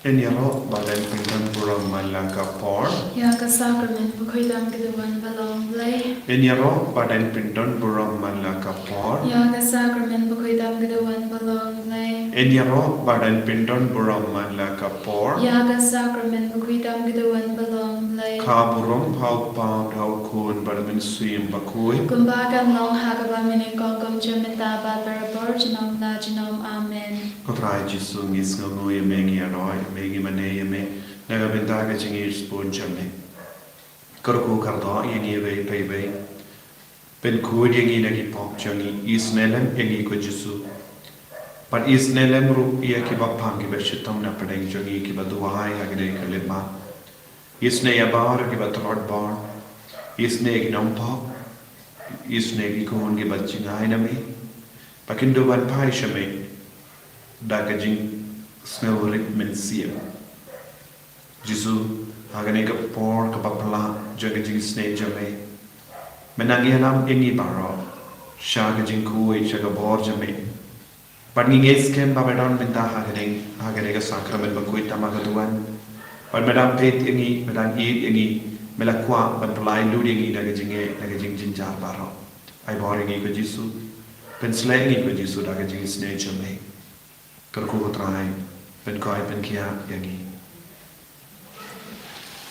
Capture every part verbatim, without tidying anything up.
Yn ïaroh ba dang pyndon burom man la ka por. Ïa ka sakramen bakhuid tam ka duwan ba long Blei. Yn ïaroh ba dang pyndon burom man la ka por. Ïa ka sakramen bakhuid tam ka duwan ba long Blei. Yn ïaroh ba dang pyndon burom man la ka por. Ïa ka sakramen bakhuid tam ka duwan ba long Blei. Ka burom ha u Kpa, ha u Khun bad ha u Mynsiem Bakhuid. Kumba kan long ha kaba mynnyngkong, kum junom mynta bad barabor junom la junom. Amen. Ko Trai Jisu, ngi sngewnguh ïa me, ngi ïaroh ïa me, ngi mane ïa me na ka bynta ka jingïasyllok jong me. Kyrkhu kyrdoh ïa ngi iwei pa iwei. Pynkhuid ïa ngi na ki pop jong ngi, isynei lem ïa ngi ko Jisu. Bad isynei lem ruh ïa kiba pang, kiba shitom na pdeng jong ngi, kiba duwai ha kane ka lipmat. Isynei ïa baroh kiba tlot bor. Isynei ïa ki nongpop. Isynei ïa ki khun kiba jngai na me, ba kin dup ban phai sha me da ka jingsngewrit mynsiem. Jisu, ha kane ka por kaba phylla jong ka jingisynei jong me, me nang ïalam ïa ngi baroh sha ka jingkhuid, sha ka bor jong me. Bad ngi ngeit skhem ba me don mynta ha kane, ha kane ka sakramen bakhuid tam ka duwan. Bad me dang peit ïa ngi, me dang ïeit ïa ngi, me la kwah ban pynlait lut ïa ngi na ka jingeh, na ka jingjynjar baroh. Ai bor ïa ngi ko Jisu. Pynshlei ïa ngi ko Jisu da ka jingisynei jong me. Kyrkhu ko Trai, pynkhuid, pynkhiah ïa ngi.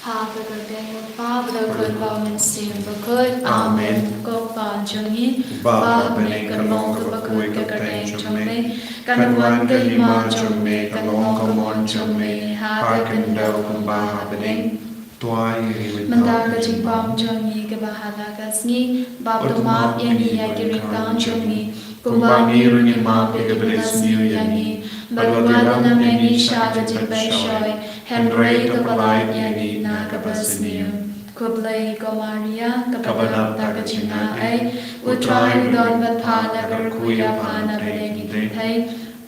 Ha ka kyrteng u Kpa bad u Khun bad u Mynsiem Bakhuid. Amen. Amen. Ko Kpa jong ngi, uba ha bneng, kan long kaba khuid ka kyrteng jong me. Kan wan ka hima jong me, kan long ka mon jong me ha ka khyndew kumba ha bneng. To ai ïa ngi mynta ka jingbam jong ngi kaba ha la ka sngi. Bad to map ïa ngi ïa ki ryngkang jong ngi, kumba ngi ruh ngi map ïa kiba leh sniew ïa ngi. Bad wat ïalam ïa ngi sha ka jingpynshoi, hynrei to pynlait ïa ngi na kaba sniew. Khublei ko Maria, kaba dap da ka jingaiei, u Trai u don bad pha. La kyrkhu ïa pha na pdeng ki kynthei,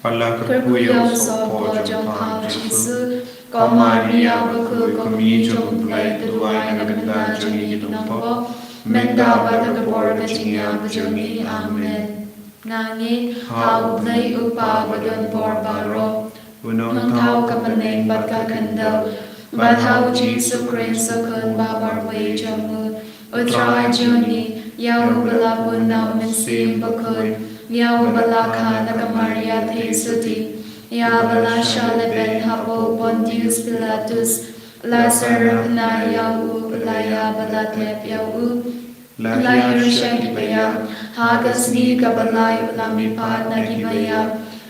bad la kyrkhu ïa u sohpop jong pha u Jisu. Ko Maria bakhuid, ko Kmie jong u Blei, to duwai na ka bynta jong ngi ki nongpop, mynta bad ha ka por ka jingïap jong ngi. Amen. Nga ngeit ha u Blei u Kpa badonbor baroh, u Nongthaw ka bneng bad ka khyndew, bad ha u Jisu Khrist u Khun ba marwei jong u, u Trai jong ngi, ïa uba la bun na u Mynsiem Bakhuid, ïa uba la kha na ka Maria Theisotti, ïa ba la shah lehbeiñ hapoh u Pontius Pilatus, la syrap na ïa u, la ïap bad la tep ïa u, la hiar sha kiba ïap, ha ka sngi kaba lai u la mihpat na kiba ïap,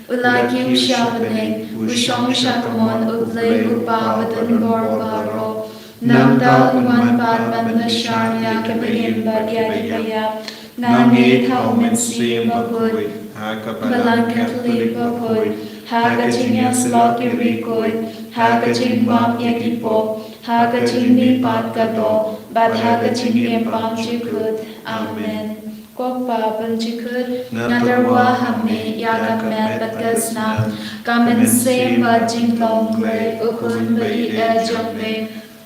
u la kiew sha bneng, u shong sha kamon u Blei u Kpa badonbor baroh. Nangta un wan pat ban bishar ïa kiba im bad ïa kiba ïap. Nga ngeit ha u Mynsiem Bakhuid, ha ka Balang Katholik bakhuid, ha ka jingïasyllok ki riewkhuid, ha ka jingmap ïa ki pop, ha ka jingmihpat ka doh, bad ha ka jingim bymjukut. Amen. Ko Kpa bymjukut, nga tyrwa ha me ïa ka met bad ka snam, ka mynsiem bad jinglong Blei u Khun ba ïeit jong me,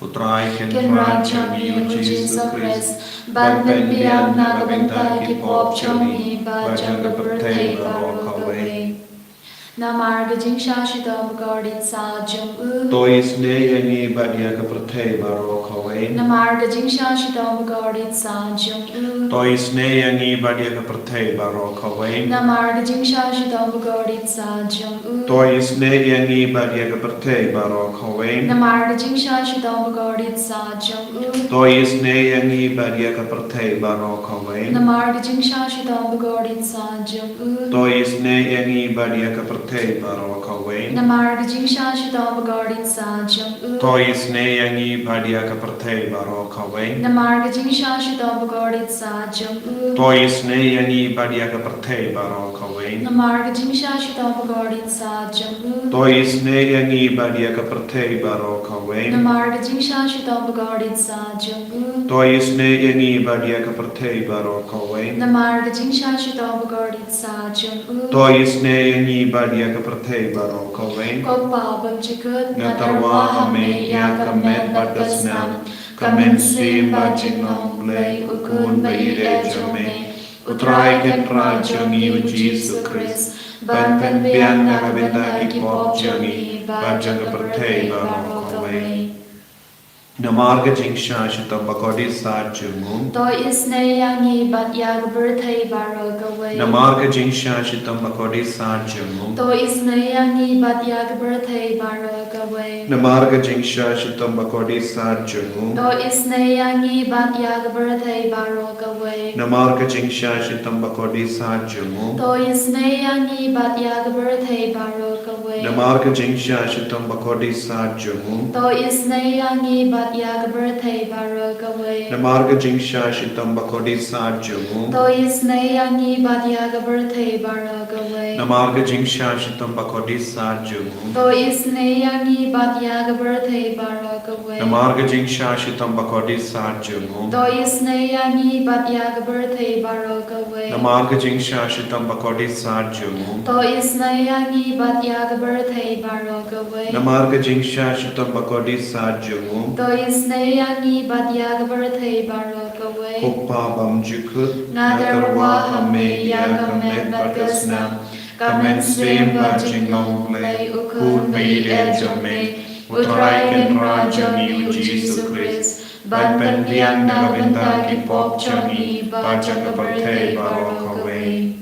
u Trai Kynrad jong ngi u Jisu Khrist, ban pynbiang na ka bynta ki pop jong ngi bad jong ka pyrthei baroh kawei. Namar ka jingshah shitom bakordit sa jong u. To isynei ïa ngi bad ïa ka pyrthei baroh kawei. Namar ka jingshah shitom bakordit sa jong u. To isynei ïa ngi bad ïa ka pyrthei baroh kawei. Namar ka jingshah shitom bakordit sa jong u. To isynei ïa ngi bad ïa ka pyrthei baroh kawei. Namar ka jingshah shitom bakordit sa jong u. To isynei ïa ngi bad ïa ka pyrthei baroh kawei. Namar ka jingshah shitom bakordit sa jong u. To isynei ïa ngi bad ïa ka pyrthei baroh kawei. Namar ka jingshah shitom bakordit sa jong u. To isynei ïa ngi bad ïa ka pyrthei baroh kawei. Namar ka jingshah shitom bakordit sa jong u. To isynei ïa ngi bad ïa ka pyrthei baroh kawei. Namar ka jingshah shitom bakordit sa jong u. To isynei ïa ngi bad ïa ka pyrthei baroh kawei. Namar ka jingshah shitom bakordit sa jong u. To isynei ïa ngi bad ïa ka pyrthei baroh kawei. Namar ka jingshah shitom bakordit sa jong u. To isynei ïa ngi bad ïa ka pyrthei baroh kawei. Ko Kpa bymjukut, nga tyrwa ha me ïa ka met bad ka snam, ka mynsiem bad jinglong Blei u Khun ba ïeit jong me, U Trai Kynrad jong ngi u Jisu Khrist, ban pynbiang na ka bynta ki pop jong ngi bad jong ka pyrthei baroh kawei. Namar ka jingshah shitom bakordit sat jong u, to isynei ïa ngi bad ïa ka pyrthei baroh kawei. Namar ka jingshah shitom bakordit sat jong u, to isynei ïa ngi bad ïa ka pyrthei baroh kawei. Namar ka jingshah shitom bakordit sat jong u, to isynei ïa ngi bad ïa ka pyrthei baroh kawei. Namar ka jingshah shitom bakordit sat jong u, to isynei ïa ngi bad ïa ka pyrthei baroh kawei. Namar ka jingshah shitom bakordit sat jong u, to isynei ïa ngi bad ïa ka pyrthei baroh kawei. Namar ka jingshah shitom bakordit sat jong u, to isynei ïa ngi bad ïa ka pyrthei baroh kawei. Namar ka jingshah shitom bakordit sat jong u, to isynei ïa ngi bad ïa ka pyrthei baroh kawei. Namar ka jingshah shitom bakordit sat jong u, to isynei ïa ngi bad ïa ka pyrthei baroh kawei. Namar ka jingshah shitom bakordit sat jong u, to isynei ïa ngi bad ïa ka pyrthei baroh kawei. Namar ka jingshah shitom bakordit sat jong u, to isynei ïa ngi bad ïa ka pyrthei baroh kawei. Ko Pa bymjukut, nga tyrwa ha me ïa ka met bad ka snam, ka mynsiem bad jinglong U Blei, U Khun ba ïeit jong me, U Trai Kynrad jong ngi u Jisu Khrist, ban pynbiang na ka bynta ki pop jong ngi bad jong ka pyrthei baroh kawei.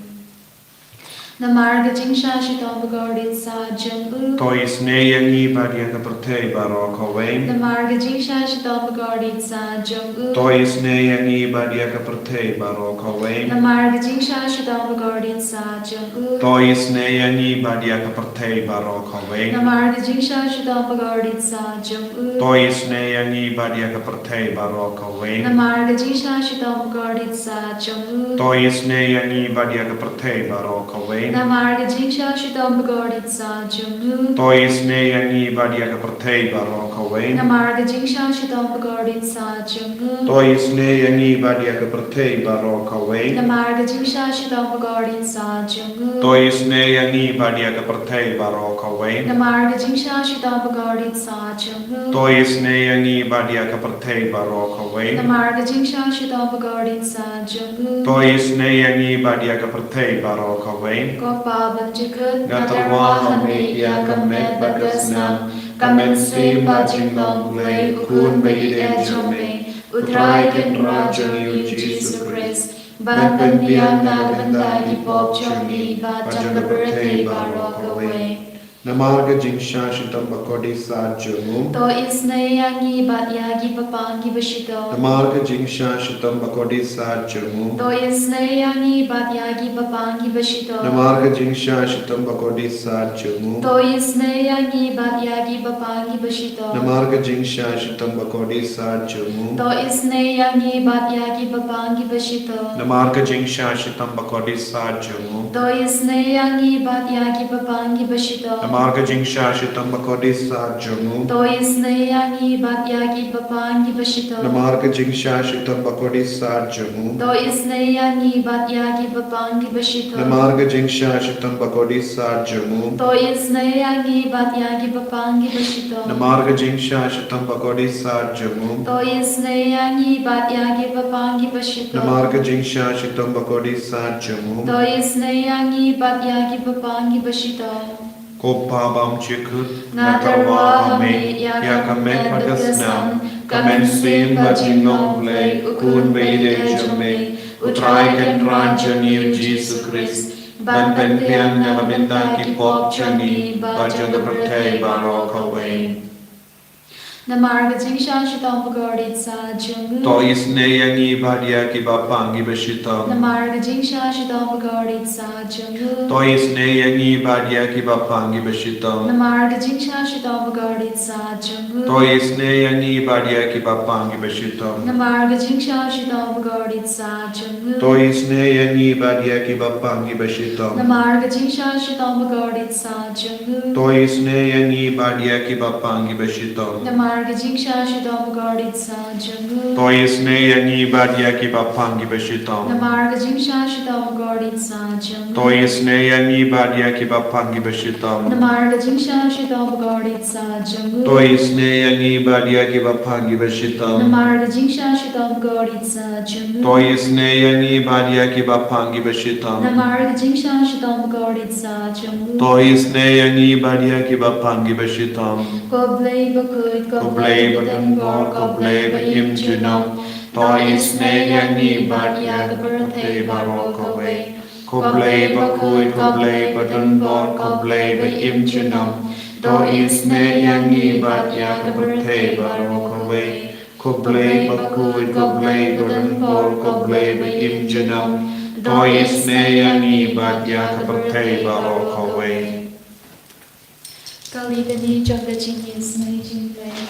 Namar ka jingshah shitom bakordit sat jong u, to isynei ïa ngi bad ïa ka pyrthei baroh kawei. Namar ka jingshah shitom bakordit sat jong u, to isynei ïa ngi bad ïa ka pyrthei baroh kawei. Namar ka jingshah shitom bakordit sat jong u, to isynei ïa ngi bad ïa ka pyrthei baroh kawei. Namar ka jingshah shitom bakordit sat jong u, to isynei ïa ngi bad ïa ka pyrthei baroh kawei. Namar ka jingshah shitom bakordit sat jong u, to isynei ïa ngi bad ïa ka pyrthei baroh kawei. Namar ka jingshah shitom bakordit sat jong u, to isynei ïa ngi bad ïa ka pyrthei baroh kawei. Namar ka jingshah shitom bakordit sat jong u, to isynei ïa ngi bad ïa ka pyrthei baroh kawei. Namar ka jingshah shitom bakordit sat jong u, to isynei ïa ngi bad ïa ka pyrthei baroh kawei. Namar ka jingshah shitom bakordit sat jong u, to isynei ïa ngi bad ïa ka pyrthei baroh kawei. Namar ka jingshah shitom bakordit sat jong u, to isynei ïa ngi bad ïa ka pyrthei baroh kawei. Ko Pa bymjukut, nga tyrwa ha me ïa ka met bad ka snam, ka mynsiem bad jinglong U Blei, U Khun ba ïeit jong me, U Trai Kynrad jong ngi u Jisu Khrist, ban pynbiang na ka bynta ki pop jong ngi bad jong ka pyrthei baroh kawei. Namar ka jingshah shitom bakordit sat jong u, to isynei ïa ngi bad ïa ki bapang ki bashitom. Namar ka jingshah shitom bakordit sat jong u, to isynei ïa ngi bad ïa ki bapang ki bashitom. Namar ka jingshah shitom bakordit sat jong u, to isynei ïa ngi bad ïa ki bapang ki bashitom. Namar ka jingshah shitom bakordit sat jong u, to isynei ïa ngi bad ïa ki bapang ki bashitom. Namar ka jingshah shitom bakordit sat jong u, to isynei ïa ngi bad ïa ki bapang ki bashitom. Namar ka jingshah shitom bakordit sat jong u, to isynei ïa ngi bad ïa ki bapang ki bashitom. Namar ka jingshah shitom bakordit sat jong u, to isynei ïa ngi bad ïa ki bapang ki bashitom. Namar ka jingshah shitom bakordit sat jong u, to isynei ïa ngi bad ïa ki bapang ki bashitom. Namar ka jingshah shitom bakordit sat jong u, to isynei ïa ngi bad ïa ki bapang ki bashitom. Namar ka jingshah shitom bakordit sat jong u, to isynei ïa ngi bad ïa ki bapang ki bashitom. Ko Pa bymjukut, nga tyrwa ha me ïa ka met bad ka snam, ka mynsiem bad jinglong U Blei, U Khun ba ïeit jong me, U Trai Kynrad jong ngi u Jisu Khrist, ban pynbiang na ka bynta ki pop jong ngi bad jong ka pyrthei baroh kawei. Namar ka jingshah shitom bakordit sat jong u, to isynei ïa ngi bad ïa ki bapang ki bashitom. Namar ka jingshah shitom bakordit sat jong u, to isynei ïa ngi bad ïa ki bapang ki bashitom. Namar ka jingshah shitom bakordit sat jong u, to isynei ïa ngi bad ïa ki bapang ki bashitom. Namar ka jingshah shitom bakordit sat jong u, to isynei ïa ngi bad ïa ki bapang ki bashitom. Namar ka jingshah shitom bakordit sat jong u, to isynei ïa ngi bad ïa ki bapang ki bashitom. Namar Namar ka jingsha shitom ka kordit sa jong u. To isynei ïa ngi bad ïa kiba pang kiba shitom. Namar ka jingsha shitom ka kordit sa jong u. To isynei ïa ngi bad ïa kiba pang kiba shitom. Namar ka jingsha shitom ka kordit sa jong u. To isynei ïa ngi bad ïa kiba pang kiba shitom. Namar ka jingsha shitom ka kordit sa jong u. To isynei ïa ngi bad ïa kiba pang kiba shitom. Namar ka jingsha shitom ka kordit sa jong u. To isynei ïa ngi bad ïa kiba pang kiba shitom. Ko Blei bakhuid, ko Blei badonbor, ko Blei ba im junom. To isynei ïa ngi bad ïa ka pyrthei baroh kawei. Ko Blei bakhuid, ko Blei badonbor, ko Blei ba im junom. To isynei ïa ngi bad ïa ka pyrthei baroh kawei. Ko Blei bakhuid, ko Blei badonbor, ko Blei ba im junom. To isynei ïa ngi bad ïa ka pyrthei baroh kawei. Ka litany jong ka jingisynei jingblei.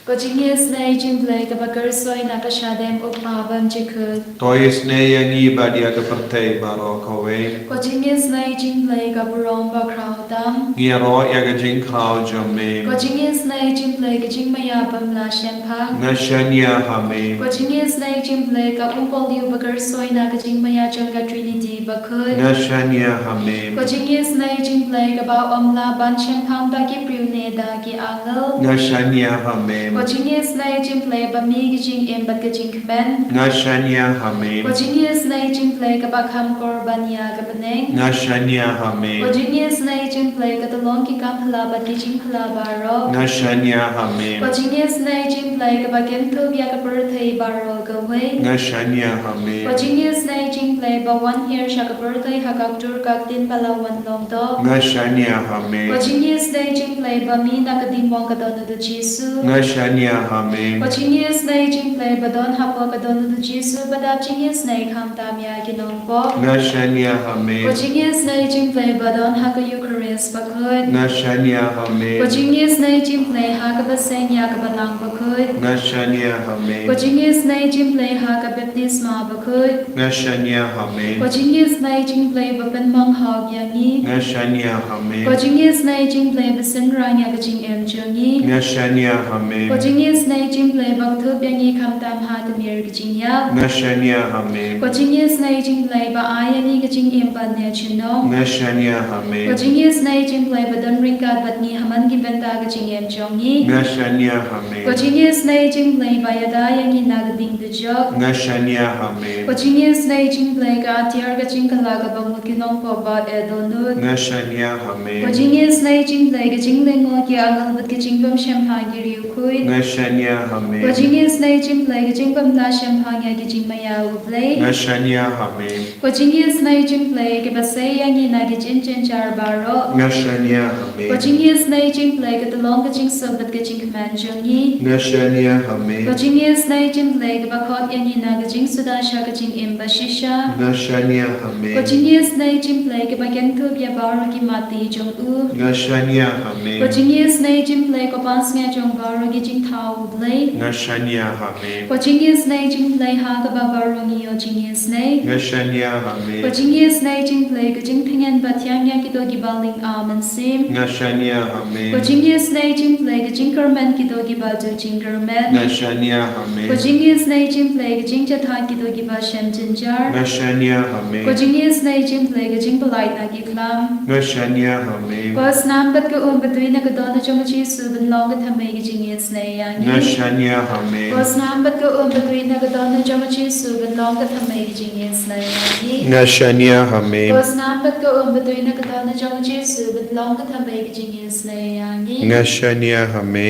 Ko jingisynei jingblei kaba kyrsoi na ka shadem u Kpa bymjukut. To isynei ïa ngi bad ïa ka pyrthei baroh kawei. Ko jingisynei jingblei ka burom bakhraw tam. Ngi ïaroh ïa ka jingkhraw jong me. Ko jingisynei jingblei ka jingmaïa bym lah shemphang. Nga shaniah ha me. Ko jingisynei jingblei ka umpohliew ba kyrsoi na ka jingmaïa jong ka Trinity bakhuid. Nga shaniah ha me. Ko jingisynei jingblei kaba ym lah ban shemphang da ki briew ne da ki angel. Nga shaniah ha me. Ko jingisynei jingblei ba mih ka jingim bad ka jingkmen. Nga shaniah ha me. Ko jingisynei jingblei kaba kham kor ban ïa ka bneng. Nga shaniah ha me. Ko jingisynei jingblei ka tyllong ki kam phylla bad ki jingphylla baroh. Nga shaniah ha me. Ko jingisynei jingblei kaba kynthup ïa ka pyrthei baroh kawei. Nga shaniah ha me. Ko jingisynei jingblei ba wan hiar sha ka pyrthei ha ka ktur ka ktien ba la wan long doh. Nga shaniah ha me. Ko jingisynei jingblei ba mih na ka diengmong ka don u Jisu. Nga shaniah ha me. Ko jingisynei jingblei ba don hapoh ka don u Jisu ba dap jingisynei khamtam ïa ki nongpop. Nga shaniah ha me. Ko jingisynei jingblei ba don ha ka Eukharist bakhuid. Nga shaniah ha me. Ko jingisynei jingblei ha kaba seng ïa ka Balang bakhuid. Nga shaniah ha me. Ko jingisynei jingblei ha ka baptisma bakhuid. Nga shaniah ha me. Ko jingisynei jingblei ba pynmong hok ïa ngi. Nga shaniah ha me. Ko jingisynei jingblei ba synran ïa ka jingim jong ngi. Nga shaniah ha me. Ko jingisynei jingblei ba kynthup ïa ngi khamtam ha ka mier ka jingïap. Nga shaniah ha me. Ko jingisynei jingblei ba ai ïa ngi ka jingim ban ïa junom. Nga shaniah ha me. Ko jingisynei jingblei ba don ryngkat bad ngi ha man ki bynta ka jingim jong ngi. Nga shaniah ha me. Ko jingisynei jingblei ba ïada ïa ngi na ka ding dujok. Nga shaniah ha me. Ko jingisynei jingblei ka atiar ka jingkylla kaba mut ki nongpop ba eh dohnud. Nga shaniah ha me. Ko jingisynei jingblei ka jinglyngngoh ki angel bad ka jingbymshemphang ki riewkhuid. Nga shaniah ha me. Ko jingisynei jingblei ka jingbymlah shemphang ïa ki jingmaïa u Blei. Nga shaniah ha me. Ko jingisynei jingblei kaba sei ïa ngi na ki jingjynjar baroh. Nga shaniah ha me. Ko jingisynei jingblei ka tyllong ka jingsuk bad ka jingkmen jong ngi. Nga shaniah ha me. Ko jingisynei jingblei kaba khot ïa ngi na ka jingsuda sha ka jingim bashisha. Nga shaniah ha me. Ko jingisynei jingblei kaba kynthup ïa baroh ki matti jong u. Nga shaniah ha me. Ko jingisynei jingblei ko pansngiat jong baroh ki jingthaw u Blei. Nga shaniah ha me. Ko jingisynei jingblei ha kaba baroh ngi ïoh jingisynei. Nga shaniah ha me. Ko jingisynei jingblei ka jingtngen ba thiang ïa kito kiba lyngba mynsiem. Nga shaniah ha me. Ko jingisynei jingblei ka jingkyrmen kito kiba ju jingkyrmen. Nga shaniah ha me. Ko jingisynei jingblei ka jingjahthait kito kiba shem jynjar. Nga shaniah ha me. Ko jingisynei jingblei ka jingpyllait na ki khlam. Nga shaniah ha me. Ko snam bad ka um ba dui na ka dohnud jong u Jisu ban long ka thymmei ka jingisynei ïa ngi. Nga shaniah ha me. Ko snam bad ka um ba dui na ka dohnud jong u Jisu ban long ka thymmei ka jingisynei ïa ngi. Nga shaniah ha me. Ko snam bad ka um ba dui na ka dohnud jong u Jisu ban long ka thymmei ka jingisynei ïa ngi. Nga shaniah ha me.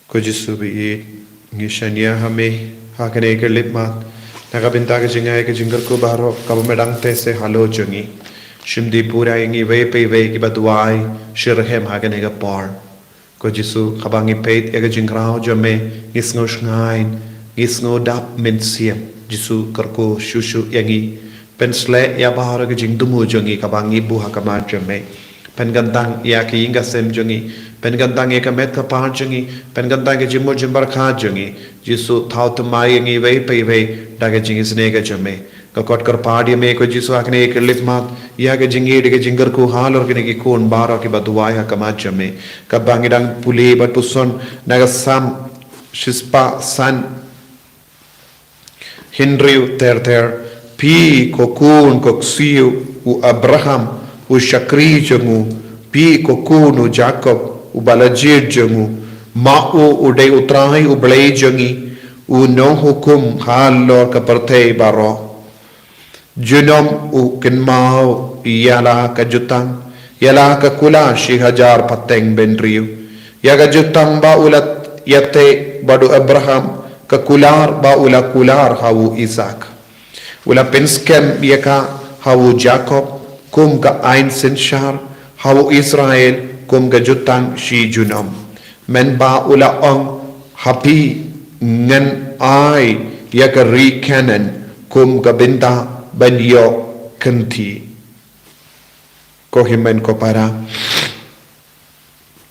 Ko Jisu ba ïeit, ngi shaniah ha me ha kane ka lipmat na ka bynta ka jingai ka jingkyrkhu baroh kaba me dang teh seh halor jong ngi. Shim dih pura ïa ngi iwei pa iwei kiba duwai shitrhem ha kane ka por. Ko Jisu, haba ngi peit ïa ka jingkraw jong me, ngi sngew shngaiñ, ngi sngew dap mynsiem. Jisu, kyrkhu shuh shuh ïa ngi. Pynshlei ïa baroh ka jingthmu jong ngi kaba ngi buh ha khmat jong me. Pynkyntang ïa ka ïing ka sem jong ngi. Pynkyntang ïa ka met ka par jong ngi. Pynkyntang ïa ka jingmut jingpyrkhat jong ngi. Jisu, thaw thymmai ïa ngi iwei pa iwei da ka jingisynei ka jong me. Nga kot kyrpad ïa me ko Jisu ha kane ka khyllipmat, ïa ka jingïeit, ka jingkyrkhu halor kine ki khun baroh kiba duwai ha khmat jong me. Katba ngi dang pule bad puson na ka Salm shispah san, hynriew ter ter, phi ko khun ko ksiew u Abraham, u shakri jong u, phi ko khun u Jakob, uba la jied jong u, ma u u dei U Trai U Blei jong ngi, u nonghukum halor ka pyrthei baroh. Junom u kynmaw ïa la ka jutang, ïa la ka kular shi hajar pateng bynriew, ïa ka jutang ba u la ïateh bad u Abraham, ka kular ba u la kular ha u Isaak. U la pynskhem ïa ka ha u Jakob kum ka aiñ synshar, ha u Israel kum ka jutang shi junom. Mynba u la ong, ha phi ngan ai ïa ka ri Kanaan kum ka bynta ban ïoh kynthih. Ko hynmen ko para,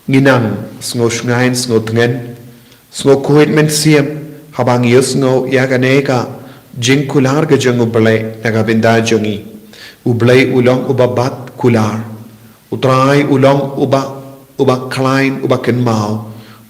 ngi nang sngew shngaiñ, sngew tngen, sngew khuid mynsiem haba ngi ïohsngew ïa kane ka jingkular ka jong U Blei na ka bynta jong ngi. U Blei u long uba bat kular. U Trai u long uba, uba khlaiñ, uba kynmaw.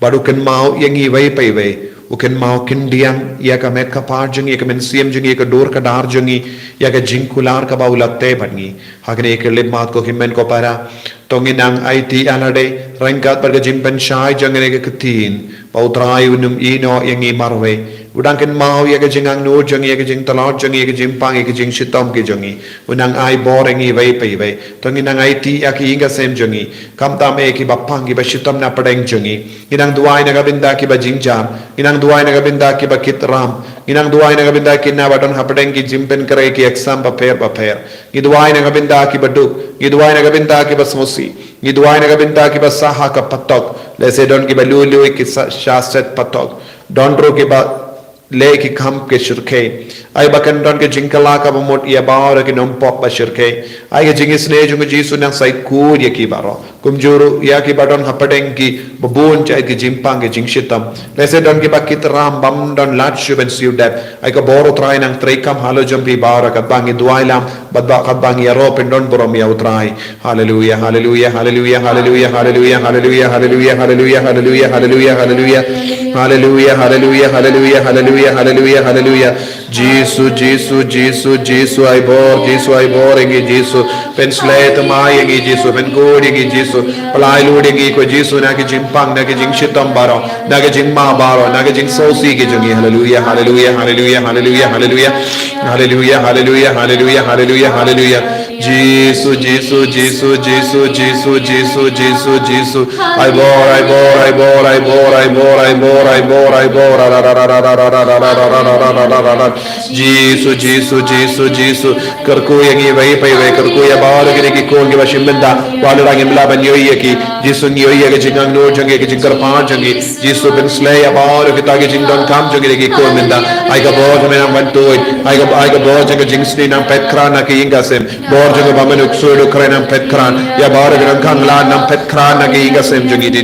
Bad u kynmaw ïa ngi iwei pa iwei. U kynmaw khyndiat ïa ka met ka phad jong ngi, ïa ka mynsiem jong ngi, ïa ka dur ka dar jong ngi, ïa ka jingkular kaba u la teh bad ngi. Ha kane ka khyllipmat ko hynmen ko para, to ngin nang aiti ïa lade ryngkat bad ka jingpynshai jong kane ka ktien, ba U Trai un ym ïehnoh ïa ngi marwei. U dang kynmaw ïa ka jingangnud jong ngi, ïa ka jingtlot jong ngi, ïa ka jingpang, ïa ka jingshitom ki jong ngi. U nang ai bor ïa ngi iwei pa iwei. To ngin nang aiti ïa ki ïing ki sem jong ngi, khamtam eh kiba pang, kiba shitom na pdeng jong ngi. Ngi nang duwai na ka bynta kiba jingjam, ngi nang duwai na ka bynta kiba kit ram, ngi nang duwai na ka bynta kine ba don hapdeng ki jingpynkhreh, ki exam bapher bapher. Ngi duwai na ka bynta kiba duk, ngi duwai na ka bynta kiba sngewsih, ngi duwai na ka bynta kiba sah ha ka patok, lehse don kiba lui lui ki sa-, shah set patok. Don ruh kiba leh ki kam ki shyrkhei. Ai ba kan don ka jingkylla kaba mut ïa baroh ki nongpop ba shyrkhei. Ai ka jingisynei jong u Jisu nang sa ïakut ïa ki baroh. Kumjuh ruh ïa kiba don hapdeng kiba bun jait ki jingpang ki jingshitom. Lehse don kiba kit ram bym don lad shuh ban siew dep. Ai ka bor U Trai nang treikam halor jong phi baroh katba ngi duwai lang, bad ba katba ngi ïaroh pyndonburom ïa U Trai. Haleluia, haleluia, haleluia, haleluia, haleluia, haleluia, haleluia, haleluia, haleluia, haleluia, haleluia. Haleluia, haleluia, haleluia, haleluia, haleluia, haleluia. Jisu, Jisu, Jisu, Jisu, ai bor, Jisu, ai bor ïa ngi, Jisu. Pynsleh thymmai ïa ngi, Jisu, pynkhuid ïa ngi, Jisu. Pynlait lut ïa ngi ko Jisu na ki jingpang, na ki jingshitom baroh, na ki jingma baroh, na ki jingsngewsih ki jong ngi. Haleluia, haleluia, haleluia, haleluia, haleluia. Haleluia, haleluia, haleluia, haleluia, haleluia. Jisu, Jisu, Jisu, Jisu, Jisu, Jisu, Jisu. Ai bor, ai bor, ai bor, ai bor, ai bor, ai bor, ai bor, ai bor. Jisu, Jisu, Jisu, Jisu. Kyrkhu ïa ngi iwei pa iwei, kyrkhu ïa baroh kine ki khun kiba shim bynta. Wat la ngi ym lah ban ïohi ïa ki, Jisu ngi ïohi ïa ka jingangnud jong ngi, ka jingkyrpad jong ngi. Jisu pynsleh ïa baroh kita ki jingdonkam jong ngi da ki khun mynta. Ai ka bor jong me nang ban tuid. Ai ka, ai ka bor jong ka jingsneng nang peit khraw na ki ïing ki sem. Bor jong ka ba men u ksuid u kren nang peit khraw. Ïa baroh ki nongkhang lad nang peit khraw na ki ïing ki sem jong ngi. Di,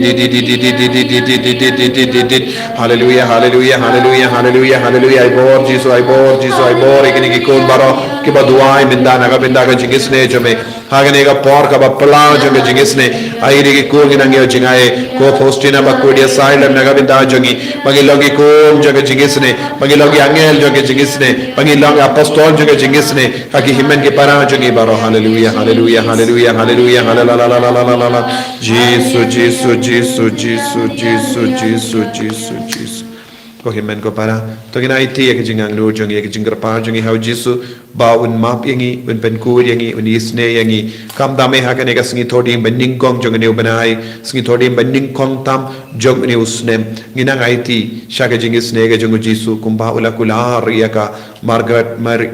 di, di. Haleluia, haleluia, haleluia, haleluia, haleluia. Ai bor Jisu, ai bor Jisu, ai bor ïa kine ki khun baroh kiba duwai mynta na ka bynta ka jingisneng jong me. Ha kane ka por kaba phylla jong ka jingisneng, ai ïa ki khun ngi nang ïoh jngai, ko Faustina Bakhuid, ïa Asylum na ka bynta jong ngi, ba ngin long ki khun jong ka jingisneng, ba ngin long ki angel jong ka jingisneng, ba ngin long apostol jong ka jingisneng ha ki hynmen ki para jong ngi baroh. Haleluia, haleluia, haleluia, haleluia, haleluia. Jisu, Jisu, Jisu, Jisu. Ko hynmen ko para, to ngin aiti ïa ka jingangnud jong ngi, ïa ka jingkyrpad jong ngi ha u Jisu, ba un map ïa ngi, un pynkhuid ïa ngi, un isnei ïa ngi. Khamtam eh ha kane ka sngi Thohdieng ba nyngkong jong une u bnai, sngi Thohdieng ba nyngkong tam jong une u snem, ngin nang aiti sha ka jingisnei ka jong u Jisu, kumba u la kular ïa ka Margaret Mary,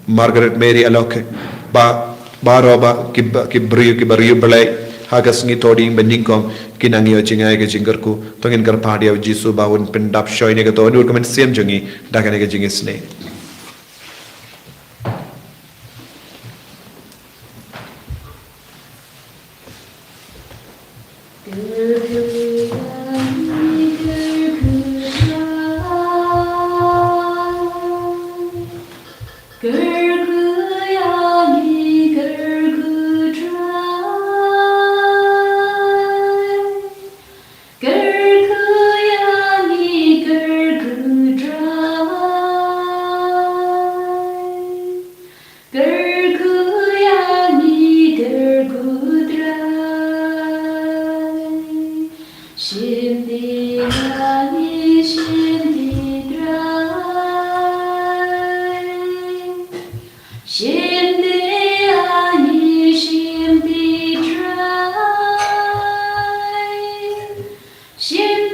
Margaret Mary Alaukey, ba baroh ba ki, ba ki briew, kiba riewblei ha ka sngi Thohdieng ba nyngkong kin nang ïoh jngai ka jingkyrkhu. To ngin kyrpad ïa u Jisu ba un pyndap shoi ne ka dohnud ka mynsiem jong ngi da kane ka jingisnei.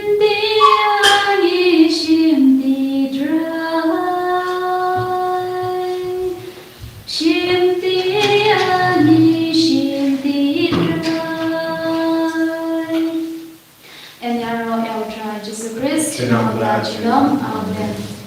Shim ti ani shim ti trai. Shim ti ani shim ti trai. Yn ïaroh ïa u Trai Jisu Khrist. Junom la junom. Amen.